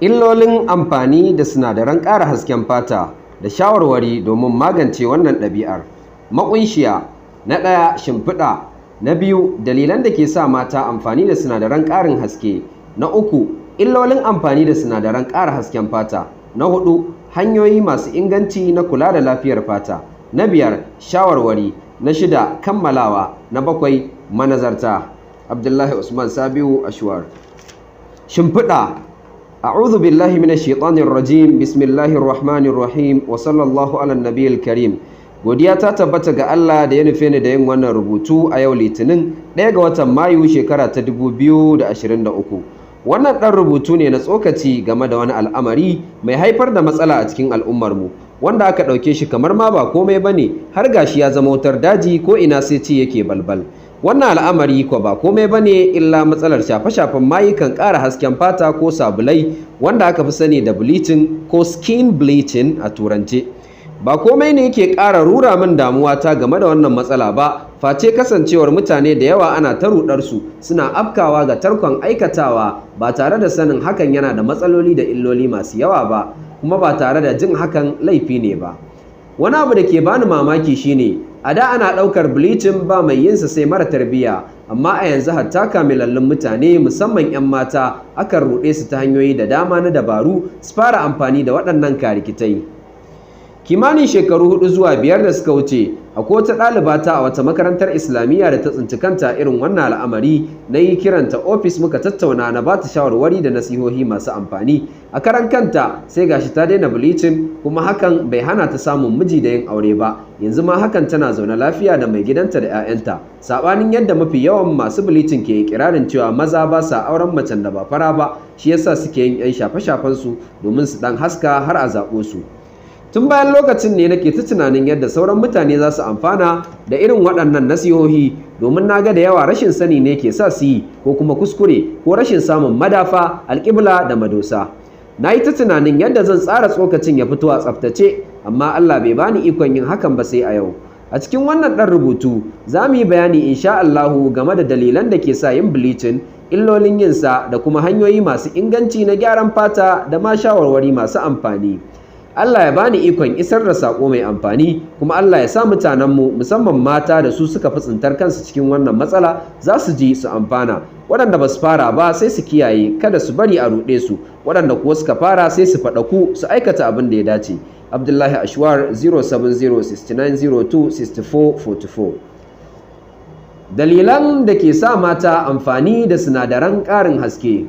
Illolin amfani da sinadaran ƙara hasken fata da shawarwari domin magance wannan ɗabi'ar. Maƙunshiya: na ɗaya, shimfiɗa; na biyu, dalilan da ke sa mata amfani da sinadaran ƙarin haske; na uku, illolin amfani da sinadaran ƙara hasken fata; na huɗu, hanyoyi masu inganci na kula da lafiyar fata; na biyar, shawarwari; na shida, kammalawa; na bakwai, manazarta. Abdullahi Usman Sabiu Ashwar. Shimfiɗa: A'udhu billahi minash shaitanir rajim. Bismillahir rahmanir rahim. Wa sallallahu ala nabiyil karim. Godiya ta tabbata ga Allah da ya nufe ni da yin wannan rubutu a yau Litinin, 1 ga watan Mayu, shekara ta 2023. Wannan ɗan rubutu ne na tsokaci game da wani al'amari mai haifar da matsala a cikin al'ummarmu, wanda aka ɗauke shi kamar ma ba komai ba ne, har gashi ya zama wutar daji, ko ina sai ci yake balbal. Wannan al'amari ko ba komai ba ne illa matsalar shafe-shafen mayukan ƙara hasken fata ko sabulai, wanda aka fi sani da bleaching ko skin bleaching a Turance. Ba komai ne yake ƙara rura min damuwa ta game da wannan matsala ba, face kasancewar mutane da yawa ana ta ruɗarsu, suna afkawa ga tarkon aikatawa ba tare da sanin hakan yana da matsaloli da illoli masu yawa ba, kuma ba tare da jin hakan laifi ne ba. Wani abu da ke bani mamaki shine a da ana ɗaukar bleaching ba mai yinsa sai mara tarbiyya, amma a yanzu hatta kamilallun mutane, musamman 'yan mata, akan ruɗe su ta hanyoyi da dama na dabaru su fara amfani da waɗannan karikitai. Kimanin shekaru 4 zuwa 5 da suka wuce, akwai wata ɗalibata a wata makarantar Islamiyya da ta tsinci kanta irin wannan al'amari. Na yi kiranta ofis, muka tattauna, na ba ta shawarwari da nasihohi masu amfani. A karan kanta sai gashi ta daina bleaching, kuma hakan bai hana ta samun miji da yin aure ba. Yanzu ma hakan tana zaune lafiya da mai gidanta da 'ya'yanta, saɓanin yadda mafi yawan masu bleaching ke ikirarin cewa maza ba sa auren macen da ba fara ba, shi yasa suke yin 'yan shafe-shafen su domin su ɗan haska har a zaɓo su. Tun bayan lokacin ne nake ta tunanin yadda sauran mutane za su amfana da irin waɗannan nasihohi, domin na ga da yawa rashin sani ne ke sa su yi, ko kuma kuskure, ko rashin samun madafa, alƙibla da madosa. Na yi ta tunanin yadda zan tsara tsokacin ya fito a tsaftace, amma Allah bai bani ikon yin hakan ba sai a yau. A cikin wannan ɗan rubutu za mu yi bayani, insha Allahu, game da dalilan da ke sa yin bleaching, illolin yinsa, da kuma hanyoyi masu inganci na gyaran fata, da ma shawarwari masu amfani. Allah ya bani ikon isar da saƙo mai amfani, kuma Allah ya sa mutanenmu, musamman mata da su suka fi tsintar kansu cikin wannan matsala, za su ji su amfana. Waɗanda ba su fara ba sai su kiyaye, kada su bari a ruɗe su. Waɗanda kuwa suka fara sai su faɗaku su aikata abin da ya dace. Abdullahi Ashwar, 07069026444. Dalilan da ke sa mata amfani da sinadaran ƙarin haske.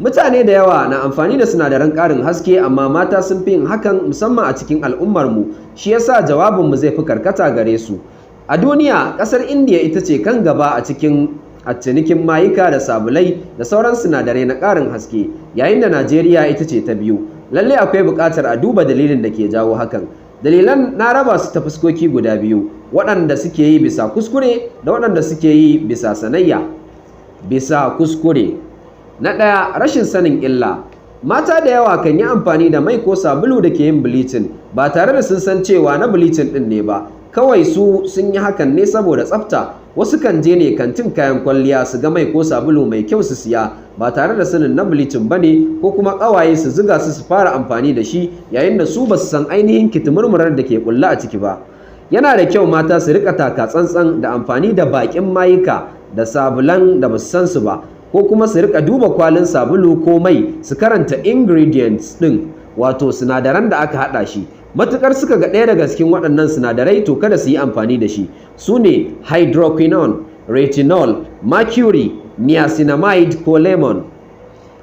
Mutane da yawa na amfani da sinadaran ƙarin haske, amma mata sun fi yin hakan, musamman a cikin al'ummarmu, shi yasa jawabinmu zai fi karkata gare su. A duniya, ƙasar Indiya ita ce kan gaba a cikin a cinikin mayuka da sabulai da sauran sinadarai na ƙarin haske, yayin da Najeriya ita ce ta biyu. Lalle akwai buƙatar a duba dalilin da ke jawo hakan. Dalilan na raba su ta fuskoki guda biyu: waɗanda suke yi bisa kuskure da waɗanda suke yi bisa sanayya. Bisa kuskure: na ɗaya, rashin sanin illa. Mata da yawa kan yi amfani da mai ko sabulu da ke yin bleaching ba tare da sun san cewa na bleaching ɗin ne ba. Kawai su sun yi hakan ne saboda tsafta. Wasu kan je ne kantin kayan kwalliya su ga mai ko sabulu mai kyau su siya ba tare da sanin na bleaching ba ne, ko kuma ƙawaye su zuga su su fara amfani da shi, yayin da su ba su san ainihin kitimurmurar da ke ƙulle a ciki ba. Yana da kyau mata su riƙa taka tsantsan da amfani da baƙin mayuka da sabulan da ba su san su ba, ko kuma su rika duba kwalin sabulu ko mai su karanta ingredients ɗin, wato sinadaran da aka haɗa shi. Matukar suka ga ɗaya daga cikin waɗannan sinadarai, to kada su yi amfani da shi. Su ne hydroquinone, retinol, mercury, niacinamide ko lemon.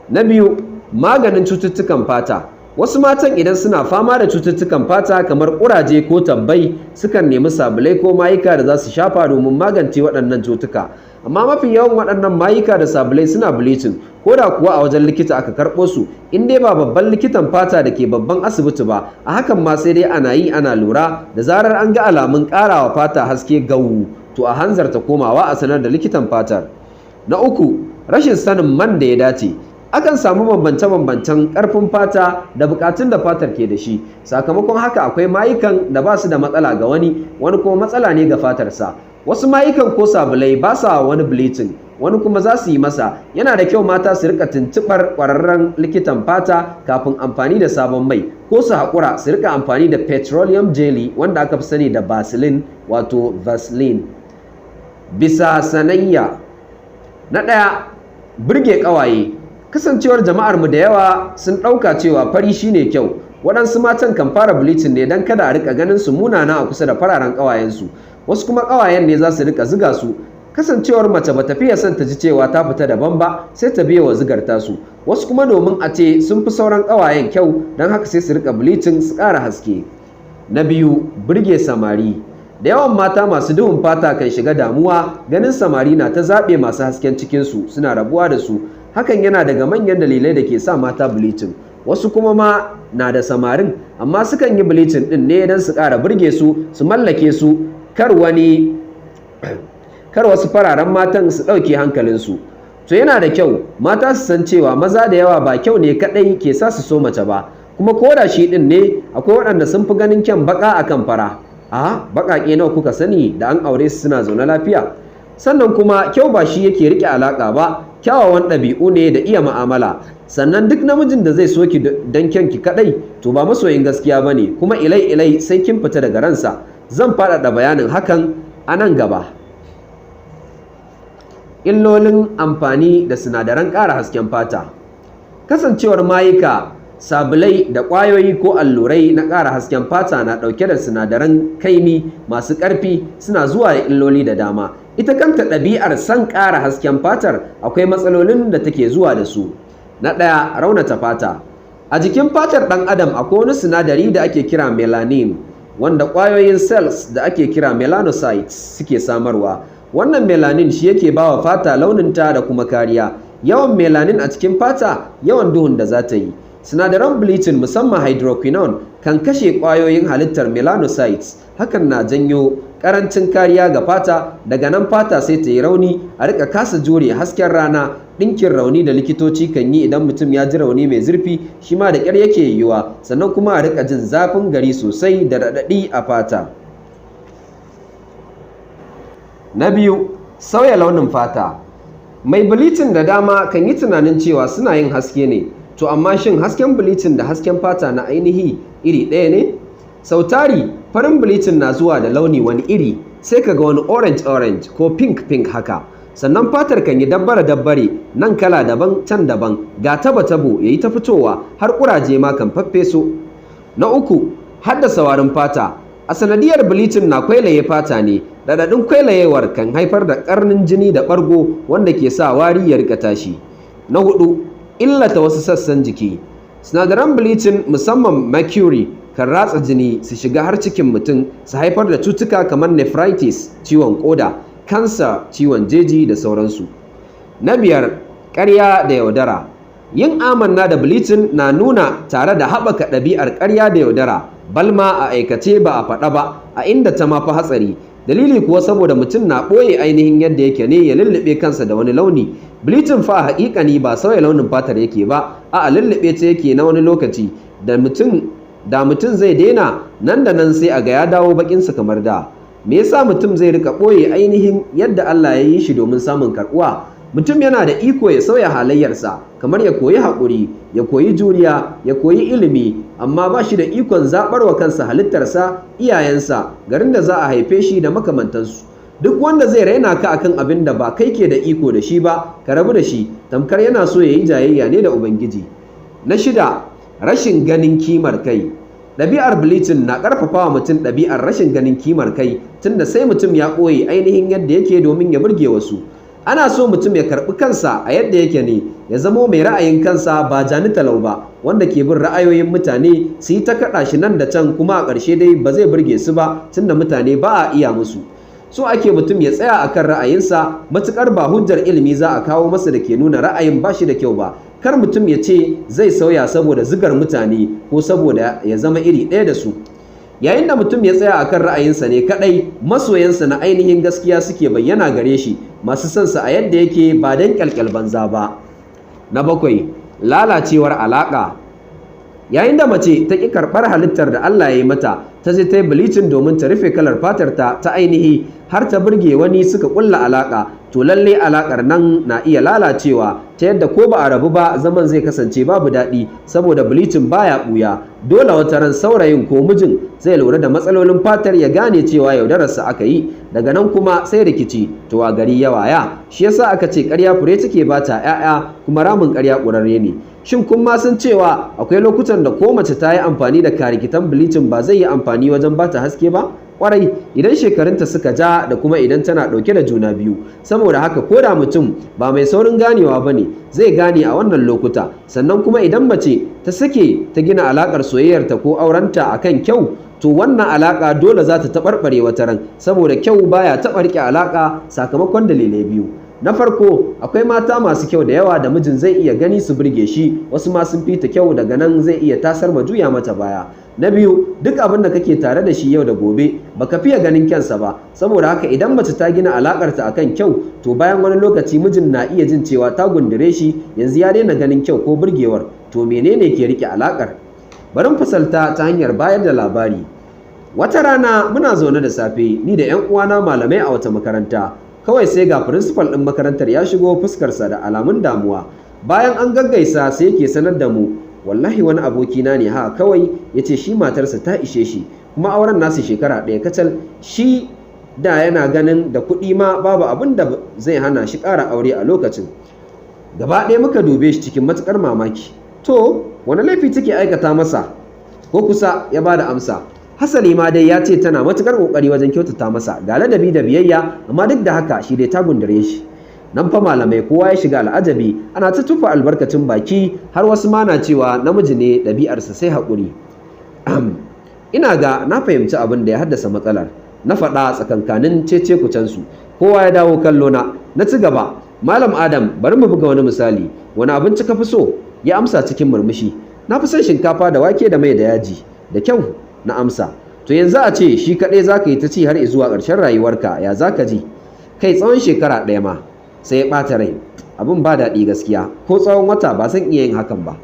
Na biyu, maganin cututtukan fata. Wasu matan idan suna fama da cututtukan fata kamar ƙuraje ko tabbai, sukan nemi sabulai ko mayuka da za su shafa domin magance waɗannan cutuka. Amma mafi yawan waɗannan mayuka da sabulai suna bleaching, ko da kuwa a wajen likita aka karɓo su, in dai ba babban likitan fata da ke babban asibiti ba. A hakan ma sai dai ana yi ana lura. Da zarar an ga alamun ƙarawa fata haske gawu, to a hanzarta komawa a sanar da likitan fatar. Na uku, rashin sanin man da ya dace. Akan samu bambance-bambancen ƙarfin fata da buƙatun da fatar ke da shi. Sakamakon haka, akwai mayukan da ba su da matsala ga wani, wani kuma matsala ne ga fatarsa. Wasu mayukan ko sabulai ba sa wani bleaching. wani kuma za su yi masa. Yana da kyau mata su rika tuntuɓar ƙwararren likitan fata kafin amfani da sabon mai, ko su haƙura su rika amfani da petroleum jelly wanda aka fi sani da Vaseline, wato Vaseline. Bisa sanayya. Na ɗaya, burge ƙawaye. Kasancewar jama'ar mu da yawa sun ɗauka cewa fari shine kyau, waɗansu matan kan fara bleaching ne don kada a rika ganin su munana a kusa da fararen ƙawayensu. Wasu kuma ƙawayen ne za su rika ziga su. Kasancewar mace ba ta fiye son ta ji cewa ta fita daban ba, sai ta biye wa zigar tasu. Wasu kuma domin a ce sun fi sauran ƙawayen kyau, don haka sai su rika bleaching su ƙara haske. Na biyu, burge samari. Da yawan mata masu duhun fata kan shiga damuwa ganin samari na ta zaɓe masu hasken cikinsu suna rabuwa da su. Hakan yana daga manyan dalilai da ke sa mata bleaching. Wasu kuma ma na da samarin, amma sukan yi bleaching ɗin ne don su ƙara burge su, su mallake su, kar wasu fararen matan su ɗauke hankalinsu. To, yana da kyau mata su san cewa maza da yawa ba kyau ne kaɗai ke sa su so mace ba, kuma ko da shi ɗin ne, akwai waɗanda sun fi ganin kyan baƙa akan fara. A baƙaƙe nawa kuka sani da an aure su suna zaune lafiya? Sannan kuma kyau ba shi yake riƙe alaƙa ba, kyawawan ɗabi'u ne da iya ma'amala. Sannan duk namijin da zai so ki don kyanki kaɗai, to ba masoyin gaskiya ba ne, kuma ilai ilai sai kin fita daga ransa. Zan faɗaɗa bayanin hakan a nan gaba. Illolin amfani da sinadaran ƙara hasken fata. Kasancewar mayuka, sabulai da ƙwayoyi ko allurai na ƙara hasken fata na ɗauke da sinadaran kaimi masu ƙarfi, suna zuwa da illoli da dama. Ita kanta ɗabi'ar son ƙara hasken fatar akwai matsalolin da take zuwa da su. Na ɗaya, raunata fata. A jikin fatar ɗan adam akwai wani sinadari da ake kira melanin, wanda ƙwayoyin cells da ake kira melanocytes suke samarwa. Wannan melanin shi yake bawa fata launinta da kuma kariya. Yawan melanin a cikin fata, yawan duhun da za ta yi. Sinadaran bleaching, musamman hydroquinone, kan kashe ƙwayoyin halittar melanocytes. Hakan na janyo ƙarancin kariya ga fata. Daga nan fata sai ta yi rauni, a rika kasa jure hasken rana. Ɗinkin rauni da likitoci kan yi idan mutum ya ji rauni mai zurfi, shi ma da ƙyar yake yiwuwa. Sannan kuma a rika jin zafin gari sosai da raɗaɗi a fata. Na biyu, sauya launin fata. Mai bleaching da dama kan yi tunanin cewa suna yin haske ne. To amma shin hasken bleaching da hasken fata na ainihi iri ɗaya ne? Sau tari farin bleaching na zuwa da launi wani iri, sai ka ga wani orange orange ko pink pink haka. Sannan fatar kan yi dabbare dabbare, nan kala daban, can daban, ga tabo tabo ya yi ta fitowa, har ƙuraje ma kan faffeso. Na uku, haddasa warin fata. A sanadiyar bleaching na kwailaye fata ne. Raɗaɗin kwailayewar kan haifar da ƙarnin jini da ɓargo, wanda ke sa wari ya rika tashi. Na hudu, illata wasu sassan jiki. Sinadaran bleaching, musamman mercury, kan ratsa jini su shiga har cikin mutum, su haifar da cutuka kamar nephritis, ciwon koda, kansa, ciwon jeji da sauransu. Na biyar, ƙarya da yaudara. Yin amanna da bleaching na nuna tare da haɓaka ɗabi'ar ƙarya da yaudara, balma a aikace ba a faɗa ba, a inda ta mafi hatsari. Dalili kuwa saboda mutum na ɓoye ainihin yadda yake ne, ya lullube kansa da wani launi. Bleaching fa a haƙiƙani ba sauya launin fatar yake ba, a lullube ta yake na wani lokaci. Da mutum zai daina, nan da nan sai a ga ya dawo bakinsa kamar da. Me yasa mutum zai rika ɓoye ainihin yadda Allah ya yi shi domin samun karɓuwa? Mutum yana da iko ya sauya halayyarsa, kamar ya koyi haƙuri, ya koyi juriya, ya koyi ilimi, amma ba shi da ikon zaɓar wa kansa halittarsa, iyayensa, garin da za a haife shi da makamantansu. Duk wanda zai raina ka akan abin da ba kai ke da iko da shi ba, ka rabu da shi, tamkar yana so ya yi jayayya ne da Ubangiji. Na shida, rashin ganin kimar kai. Ɗabi'ar bleaching na ƙarfafa wa mutum ɗabi'ar rashin ganin kimar kai, tunda sai mutum ya ɓoye ainihin yadda yake domin ya burge wasu. Ana so mutum ya karɓi kansa a yadda yake ne, ya zamo mai ra'ayin kansa, ba jani talau ba wanda ke bin ra'ayoyin mutane su yi ta kaɗa shi nan da can, kuma a ƙarshe dai ba zai burge su ba, tunda mutane ba a iya musu. So ake mutum ya tsaya akan ra'ayinsa, matuƙar ba hujjar ilimi za a kawo masa da ke nuna ra'ayin ba shi da kyau ba. Kar mutum ya ce zai sauya saboda zigar mutane ko saboda ya zama iri ɗaya da su. Yayin da mutum ya tsaya akan ra'ayinsa ne kadai, masoyansa na ainihin gaskiya suke bayyana gare shi, masu son sa a yadda yake, ba don kyalkyal banza ba. Na bakwai, lalacewar alaka. Yayin da mace ta ƙi karɓar halittar da Allah ya yi mata, ta je ta yi bleaching domin ta rufe kalar fatar ta ta ainihi. har ta burge wani suka kulla alaka, to lalle alakar nan na iya lalacewa ta yadda ko ba a rabu ba zaman zai kasance babu daɗi, saboda bleaching baya ɓuya. Dole wata ran saurayin ko mijin zai lura da matsalolin fatar, ya gane cewa yaudararsa aka yi. Daga nan kuma sai rikici. To a gari ya waya. Shi yasa aka ce ƙarya fure take bata 'ya'ya, kuma ramin ƙarya ƙurarre ne. Shin kun ma san cewa akwai lokutan da ko mace ta yi amfani da karikitan bleaching ba zai yi amfani wajen bata haske ba? Kwarai, idan shekarunta suka ja da kuma idan tana ɗauke da juna biyu. Saboda haka ko da mutum ba mai saurin ganewa ba ne, zai gane a wannan lokuta. Sannan kuma idan mace ta sake ta gina alaƙar soyayyarta ko aurenta akan kyau, to wannan alaƙa dole za ta taɓarɓare wata ran, saboda kyau baya taɓa riƙe alaƙa sakamakon dalilai biyu. Na farko, akwai mata masu kyau da yawa da mijin zai iya gani su burge shi, wasu ma sun fita kyau, daga nan zai iya tasar ma juya mata baya. Na biyu, duk abin da kake tare da shi yau da gobe baka fiye ganin kyansa ba. Saboda haka idan mace ta gina alakarta akan kyau, to bayan wani lokaci mijin na iya jin cewa ta gundure shi, yanzu ya daina ganin kyau ko burgewar. To menene ke rike alakar? Bari fasalta ta hanyar bayar da labari. Wata rana muna zaune da safe, ni da 'yan uwana malamai a wata makaranta. Kawai sai ga principal ɗin makarantar ya shigo, fuskarsa da alamun damuwa. Bayan an gaggaisa, sai yake sanar da mu, wallahi wani abokina ne ha kawai ya ce shi matarsa ta ishe shi, kuma auren nasu shekara ɗaya kacal. Shi da yana ganin da kuɗi ma babu abin da zai hana shi ƙara aure a lokacin. Gaba ɗaya muka dube shi cikin matuƙar mamaki. To wani laifi take aikata masa? Ko kusa ya ba da amsa. Hasali ma dai ya ce tana matuƙar ƙoƙari wajen kyautata masa, ga ladabi da biyayya, amma duk da haka shi dai ta gundure shi. Nan fa malamai kowa ya shiga al'ajabi, ana ta tufa albarkacin baki, har wasu ma na cewa namiji ne ɗabi'arsa sai haƙuri. Ina ga na fahimci abin da ya haddasa matsalar, na faɗa tsakankanin cece kucensu. Kowa ya dawo kallo na. Na ci gaba, "Malam Adam, bari mu buga wani misali. Wani abinci ka fi so?" Ya amsa cikin murmushi, "Na fi son shinkafa da wake da mai da yaji." "Da kyau," na amsa. "To yanzu a ce shi kaɗai za ka yi ta ci har zuwa ƙarshen rayuwarka, ya za ka ji? Kai, tsawon shekara ɗaya ma." Sai ya ɓata rai. "Abin ba daɗi gaskiya, ko tsawon wata ba zan iya yin hakan ba."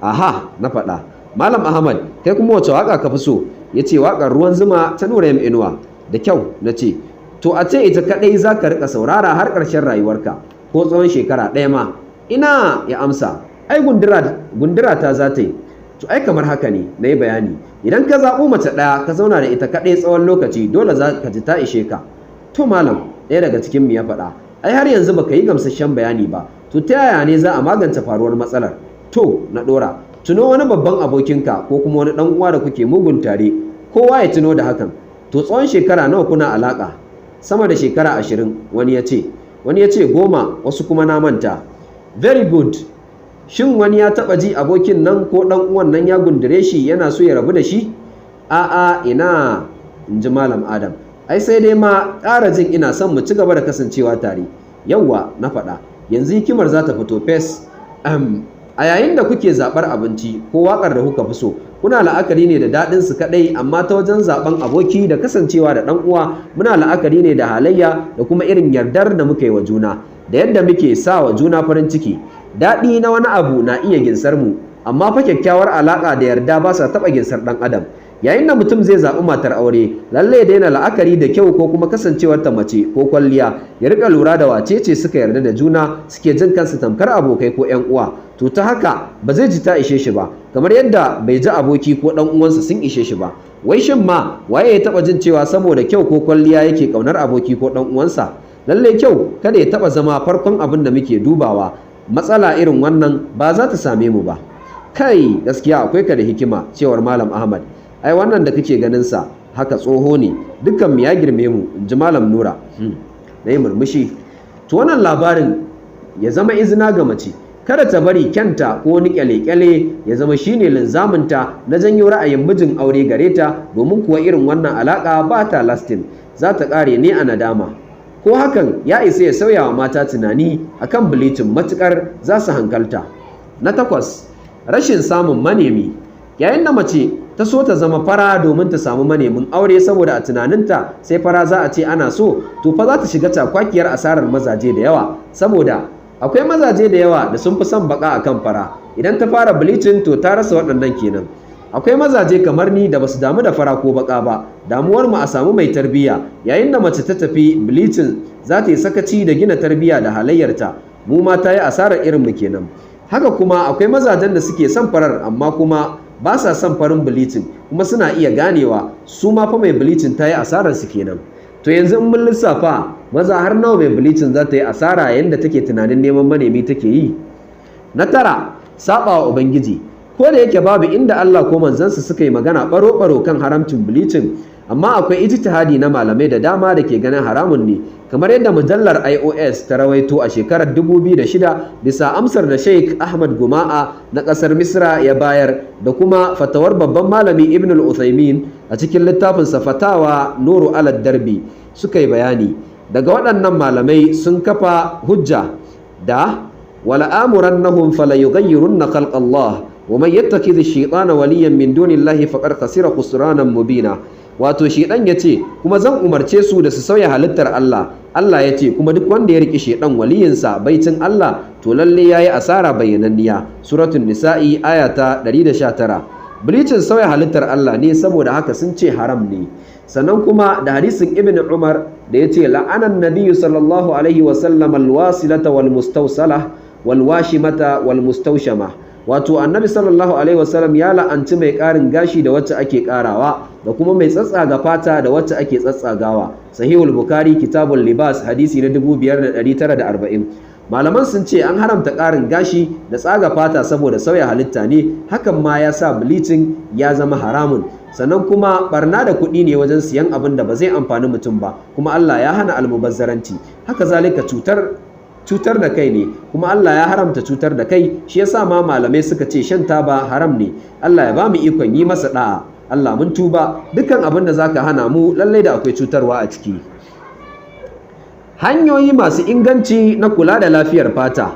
"Aha," na faɗa. "Malam Ahmad, kai kuma wace waƙa ka fi so?" Ya ce, "Waƙar Ruwan Zuma ta Nura M Inuwa." "Da kyau," na ce. "To a ce ita kaɗai za ka riƙa saurara har ƙarshen rayuwarka, ko tsawon shekara ɗaya ma?" "Ina," ya amsa, "ai gundura ta za ta yi." "To ai kamar haka ne," na yi bayani. "Idan ka zaɓo mace ɗaya ka zauna da ita kaɗai tsawon lokaci, dole za ka ji ta ishe ka." "To malam," ɗaya daga cikin mu ya faɗa, "ai har yanzu baka yi gamsasshen bayani ba. To ta yaya ne za a magance faruwar matsalar?" "To," na ɗora, "tuno wani babban abokinka ko kuma wani ɗan uwa da kuke mugun tare." Kowa ya tuno da hakan. "To tsawon shekara nawa kuna alaƙa?" "Sama da shekara 20," wani ya ce. Wani ya ce 10, wasu kuma na manta. "Very good. Shin wani ya taɓa ji abokin nan ko ɗan uwan nan ya gundure shi, yana so ya rabu da shi?" "A'a, ina," in ji Malam Adam. "Ai sai dai ma ƙara jin ina son mu ci gaba da kasancewa tare." "Yawwa," na faɗa. "Yanzu hikimar za ta fito fes. A yayin da kuke zaɓar abinci ko waƙar da kuka fi so, kuna la'akari ne da daɗin su kaɗai, amma ta wajen zaɓen aboki da kasancewa da ɗan uwa, muna la'akari ne da halayya da kuma irin yardar da muka yi wa juna da yadda muke sa wa juna farin ciki. Daɗi na wani abu na iya ginsar mu, amma fa kyakkyawar alaƙa da yarda ba sa taɓa ginsar ɗan adam. Yayin da mutum zai zaɓi matar aure, lalle ya daina la'akari da kyau ko kuma kasancewar ta mace ko kwalliya, ya rika lura da wace ce suka yarda da juna, suke jin kansu tamkar abokai ko ƴan uwa. To ta haka ba zai ji ta ishe shi ba, kamar yadda bai ji aboki ko ɗan uwansa sun ishe shi ba. Wai shin ma waye ya taɓa jin cewa saboda kyau ko kwalliya yake ƙaunar aboki ko ɗan uwansa? Lalle kyau kada ya taɓa zama farkon abin da muke dubawa. Matsala irin wannan ba za ta same mu ba. "Kai, gaskiya akwai ka da hikima," cewar Malam Ahmad. "Ai wannan da kake ganin sa haka tsoho ne, dukkan mu ya girme mu," in ji Malam Nura. Na yi murmushi. To wannan labarin ya zama izina ga mace, kada ta bari kyanta ko wani kyale-kyale ya zama shine linzaminta na janyo ra'ayin mijin aure gare ta, domin kuwa irin wannan alaka ba ta lasting, za ta ƙare ne a nadama. Ko hakan ya isa ya sauya wa mata tunani akan bleaching, matukar za su hankalta. Na takwas, rashin samun manemi. Yayin da mace ta so ta zama fara domin ta samu manemin aure, saboda a tunaninta sai fara za a ce ana so, to fa za ta shiga cakwakiyar asarar mazaje da yawa, saboda akwai mazaje da yawa da sun fi son baka akan fara. Idan ta fara bleaching, to ta rasa waɗannan kenan. Akwai mazaje kamar ni da basu damu da fara ko baka ba. Damuwar mu a samu mai tarbiyya. Yayin da mace ta tafi bleaching, za ta yi sakaci da gina tarbiyya da halayyarta. Mu ma ta yi asarar irin mu kenan. Haka kuma akwai mazajen da suke son farar amma kuma ba sa son farin bleaching, kuma suna iya ganewa. Su ma fa mai bleaching ta yi asarar su kenan. To yanzu in mun lissafa, maza har nawa mai bleaching za ta yi asara yayin da take tunanin neman manemi take yi? Na tara, saɓawa Ubangiji. Ko da yake babu inda Allah ko manzansa suka yi magana baro-baro kan haramcin bleaching, amma akwai ijtihadi na malamai da dama da ke ganin haramun ne, kamar yadda mujallar IOS ta rawaito a shekarar 2006 bisa amsar da Sheikh Ahmad Guma'a na ƙasar Misra ya bayar, da kuma fatawar babban malami Ibn al-Uthaymin a cikin littafinsa Fatawa Nuru Alad Darbi suka yi bayani. Daga waɗannan malamai sun kafa hujja da ولآمرنهم فليغيرن خلق الله ومن يتخذ الشيطان وليا من دون الله فقد خسر خسرانا مبينا. Wato shedan ya ce, kuma zan umarce su da su sauya halittar Allah. Allah ya ce, kuma duk wanda ya riki shedan waliyinsa baicin Allah, to lalle yayi asara bayyananniya. Suratul Nisa'i, aya ta 119. Bleaching sauya halittar Allah ne, saboda haka sun ce haram ne. Sannan kuma da hadisin Ibn Umar da ya ce لعن النبي صلى الله عليه وسلم الواصلة والمستوصلة والواشمة والمستوشمة. Wato Annabi صلى الله عليه وسلم ya la'anci mai ƙarin gashi da wacce ake ƙarawa, da kuma mai tsatsaga fata da wacce ake tsatsagawa. Sahihul Bukhari, Kitabul Libas, hadisi na 5940. Malaman sun ce an haramta ƙarin gashi da tsaga fata saboda sauya halitta ne. Hakan ma ya sa bleaching ya zama haramun. Sannan kuma barna da kuɗi ne wajen siyan abin da ba zai amfani mutum ba, kuma Allah ya hana almubazzaranci. Haka zalika cutar da kai ne, kuma Allah ya haramta cutar da kai. Shi yasa ma malamai suka ce shan taba haram ne. Allah ya ba mu ikon yi masa da'a. Allah mun tuba, dukkan abin da zaka hana mu, lallai da akwai cutarwa a ciki. Hanyoyi masu inganci na kula da lafiyar fata.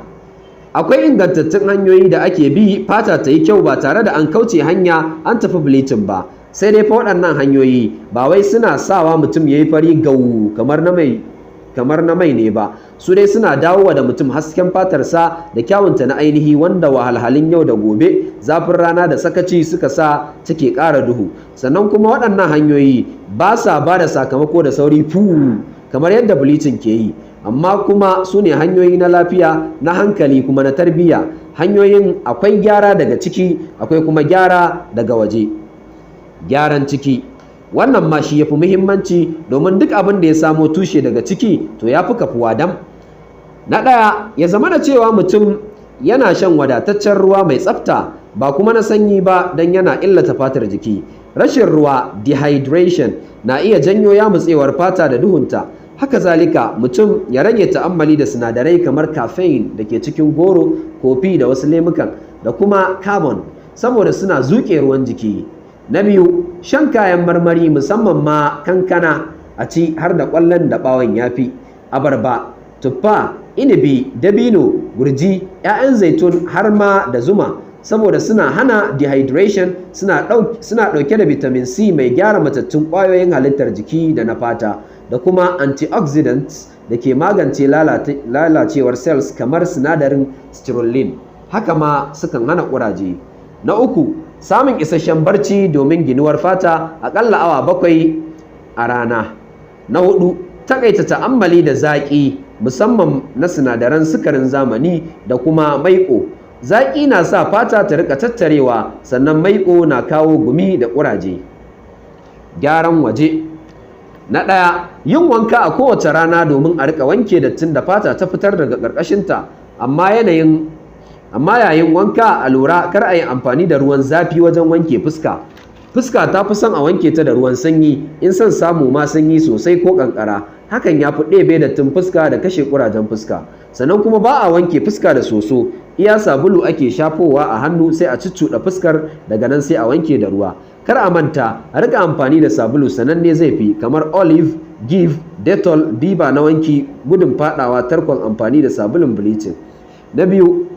Akwai ingantattun hanyoyi da ake bi fata ta yi kyau ba tare da an kauce hanya an tafi bleaching ba. Sai dai fa waɗannan hanyoyi ba wai suna sawa mutum ya yi fari gau kamar na mai ne ba. Su dai suna dawowa da mutum hasken fatarsa da kyawunta na ainihi, wanda wahalhalun yau da gobe, zafin rana da sakaci suka sa take ƙara duhu. Sannan kuma waɗannan hanyoyi ba sa ba da sakamako da sauri fu kamar yadda bleaching ke yi, amma kuma su ne hanyoyi na lafiya, na hankali, kuma na tarbiyya. Hanyoyin akwai gyara daga ciki, akwai kuma gyara daga waje. Gyaran ciki, wannan ma shi ya fi muhimmanci, domin duk abin da ya samo tushe daga ciki to ya fi kafuwa dam. Na ɗaya, ya zama da cewa mutum yana shan wadataccen ruwa mai tsafta, ba kuma na sanyi ba, don yana illata fatar jiki. Rashin ruwa, dehydration, na iya janyo yamutsewar fata da duhunta. Haka zalika mutum ya rage ta'ammali da sinadarai kamar caffeine da ke cikin goro, kofi da wasu lemukan, da kuma carbon, saboda suna zuƙe ruwan jiki. Na biyu, shan kayan marmari, musamman ma kankana, a ci har da ƙwallon da ɓawon yafi, abarba, tuffa, inibi, dabino, gurji, 'ya'yan zaitun, har ma da zuma, saboda suna hana dehydration. Suna ɗauke da vitamin C mai gyara matattun ƙwayoyin halittar jiki da na fata, da kuma antioxidants da ke magance lalacewar cells kamar sinadarin citrulline. Haka ma sukan hana ƙuraje. Na uku, samun isasshen barci domin ginuwar fata, aƙalla awa 7 a rana. Na hudu, takaita ta'ammali da zaƙi, musamman na sinadaran sukarin zamani da kuma maiƙo. Zaƙi na sa fata ta rika tattarewa, sannan maiƙo na kawo gumi da ƙuraje. Gyaran waje. Na ɗaya, yin wanka a kowace rana domin a rika wanke dattin da fata ta fitar daga ƙarƙashinta. Amma yayin wanka a lura kar a yi amfani da ruwan zafi wajen wanke fuska. Fuska ta fi son a wanke ta da ruwan sanyi, in son samu ma sanyi sosai ko kankara. Hakan ya fi ɗebe dattin fuska da kashe ƙurajen fuska. Sannan kuma ba a wanke fuska da soso. Iya sabulu ake shafowa a hannu, sai a cuccuɗa fuskar, daga nan sai a wanke da ruwa. Kar a manta, a rika amfani da sabulu sananne zai fi, kamar Olive, Give, Dettol, Viva na wanki, gudun fadawa tarkon amfani da sabulun bleaching. Na biyu,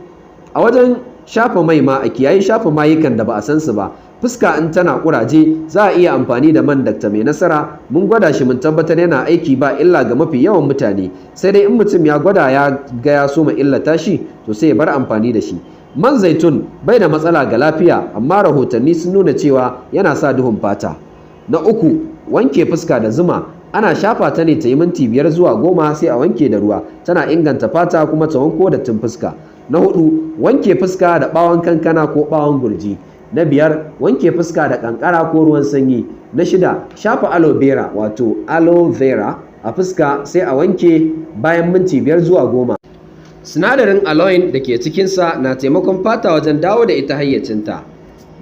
a wajen shafa mai ma a kiyayi shafa mayukan da ba a san su ba. Fuska in tana kuraje, za a iya amfani da man Dakta Mai Nasara. Mun gwada shi, mun tabbatar yana aiki, ba illa ga mafi yawan mutane. Sai dai in mutum ya gwada ya ga ya so ma illata shi, to sai ya bar amfani da shi. Man zaitun bai da matsala ga lafiya, amma rahotanni sun nuna cewa yana sa duhun fata. Na uku, Wanke fuska da zuma. Ana shafa ta ne ta yi minti 5 zuwa 10, sai a wanke da ruwa. Tana inganta fata kuma ta wanko dattin fuska. Na hudu, wanke fuska da ɓawon kankana ko ɓawon gurji. Na biyar, wanke fuska da kankara ko ruwan sanyi. Na shida, shafa aloe vera, wato aloe vera, a fuska, sai a wanke bayan minti 5 zuwa 10. Sinadarin aloin da ke cikinsa na taimakon fata wajen dawo da ita hayyacinta.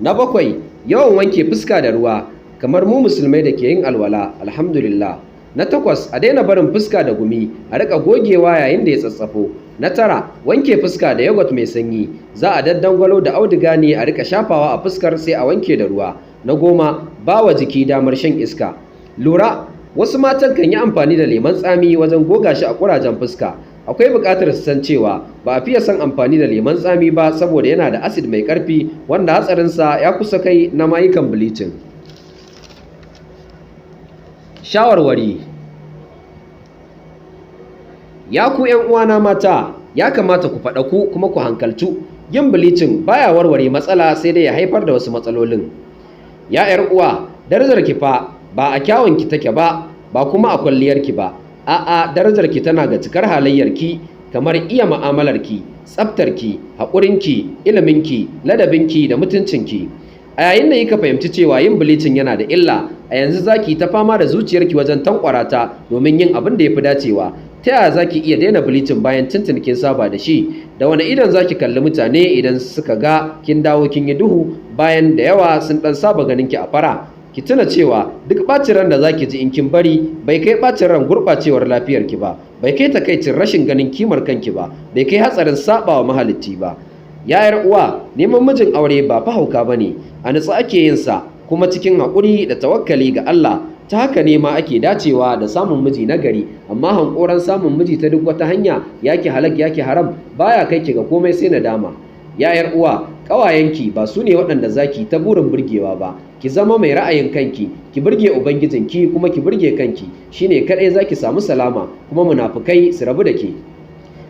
Na bakwai, yawan wanke fuska da ruwa, kamar mu Musulmai da ke yin alwala, alhamdulillah. Na takwas, a daina barin fuska da gumi, a riƙa gogewa yayin da ya tsatsafo. Na tara, wanke fuska da yogurt mai sanyi. Za a daddangwalo da auduga ne a riƙa shafawa a fuskar, sai a wanke da ruwa. Na 10, ba wa jiki damar shan iska. Lura, wasu matan kan yi amfani da lemon tsami wajen goga shi a ƙurajen fuska. Akwai buƙatar su san cewa ba a fiye son amfani da lemon tsami ba, saboda yana da acid mai ƙarfi wanda hatsarinsa ya kusa kai na mayukan bleaching. Shawarwari. Ya ku 'yan uwana mata, ya kamata ku faɗaku kuma ku hankaltu. Yin bleaching baya warware matsala, sai dai ya haifar da wasu matsalolin. Ya 'yar uwa, darajar ki fa ba a kyawun ki take ba, ba kuma a kwalliyar ki ba. A'a, darajar ki tana ga cikar halayyar ki, kamar iya mu'amalar ki, tsaftar ki, haƙurin ki, ilimin ki, ladabin ki da mutuncin ki. A yayin da kika fahimci cewa yin bleaching yana da illa, a yanzu zaki ta fama da zuciyarki wajen tankwara ta domin yin abin da ya fi dacewa. Ta yaya zaki iya daina bleaching bayan tuntun kin saba da shi? Da wani idon zaki kalli mutane idan suka ga kin dawo kin yi duhu, bayan da yawa sun dan saba ganin ki a fara? Ki tuna cewa duk ɓacin ran da zaki ji in kin bari bai kai ɓacin ran gurɓacewar lafiyarki ba, bai kai takaicin rashin ganin kimar kanki ba, bai kai hatsarin saɓawa mahalicci ba. Ya 'yar uwa, neman mijin aure ba fa hauka bane. A nutsu ake yin sa, kuma cikin haƙuri da tawakkali ga Allah. Ta haka ne ma ake dacewa da samun miji na gari. Amma hankoran samun miji ta duk wata hanya, yaki halak yaki haram, baya kai ki ga komai sai nadama. Ya 'yar uwa, ƙawayenki ba su ne waɗanda zaki ta burin burgewa ba. Ki zama mai ra'ayin kanki, ki burge Ubangijinki kuma ki burge kanki. Shine kaɗai zaki samu salama, kuma munafukai su rabu da ke.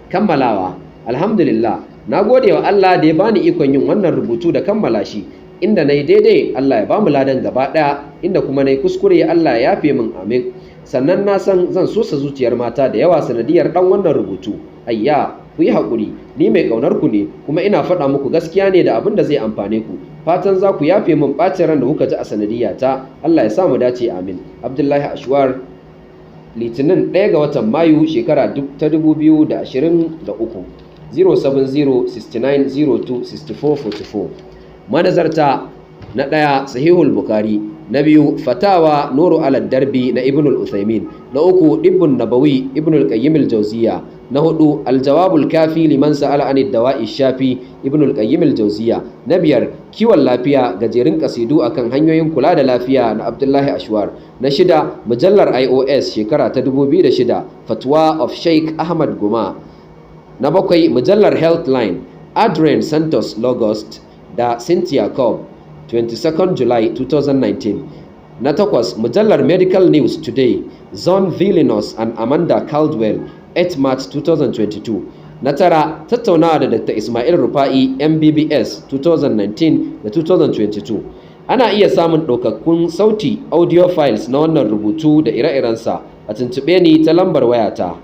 Kammalawa. Alhamdulillah, na gode wa Allah da ya bani ikon yin wannan rubutu da kammala shi. Inda na yi daidai, Allah ya bamu ladan gaba ɗaya. Inda kuma na yi kuskure, Allah ya yafe min, amin. Sannan na san zan sosa zuciyar mata da yawa sanadiyar ɗan wannan rubutu. Ayya, ku yi haƙuri, ni mai ƙaunar ku ne, kuma ina faɗa muku gaskiya ne da abin da zai amfane ku. Fatan za ku yafe min ɓacin ran da kuka ji a sanadiyata. Allah ya sa mu dace, amin. Abdullahi Ashwar, Litinin 1 ga watan Mayu, shekara ta 2023, 070 69 02 64 44. Manazarta. Na ɗaya, Sahihul Bukhari. Na biyu, Fatawa Nuru Alad Darbi na Ibn al-Uthaymin. Na uku, Dibbun Nabawi, Ibn al-Qayyim al-Jawziya. Na hudu, Al-Jawabul Kafi liman sa'ala an dawa'i shafi, Ibn al-Qayyim al-Jawziya. Na biyar, Kiwon lafiya, gajerun kasidu akan hanyoyin kula da lafiya na Abdullahi Ashwar. Na shida, mujallar IOS shekara ta 2006, Fatwa of Sheikh Ahmad Guma. Na bakwai, mujallar Healthline, Adrian Santos Logos da Cynthia Cobb, 22nd July 2019. Na takwas, mujallar Medical News Today, Zon Villinos and Amanda Caldwell, 8 March 2022. Na tara, tattaunawa da Dr. Ismail Rufa'i, MBBS, 2019 da 2022. Ana iya samun ɗaukakkun sauti, audio files, na wannan rubutu da ire-irensa a tuntuɓe ni ta lambar wayata.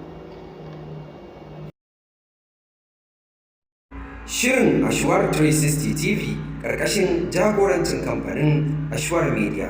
Shirin Ashwar 360 TV, ƙarƙashin jagorancin kamfanin Ashwar Media.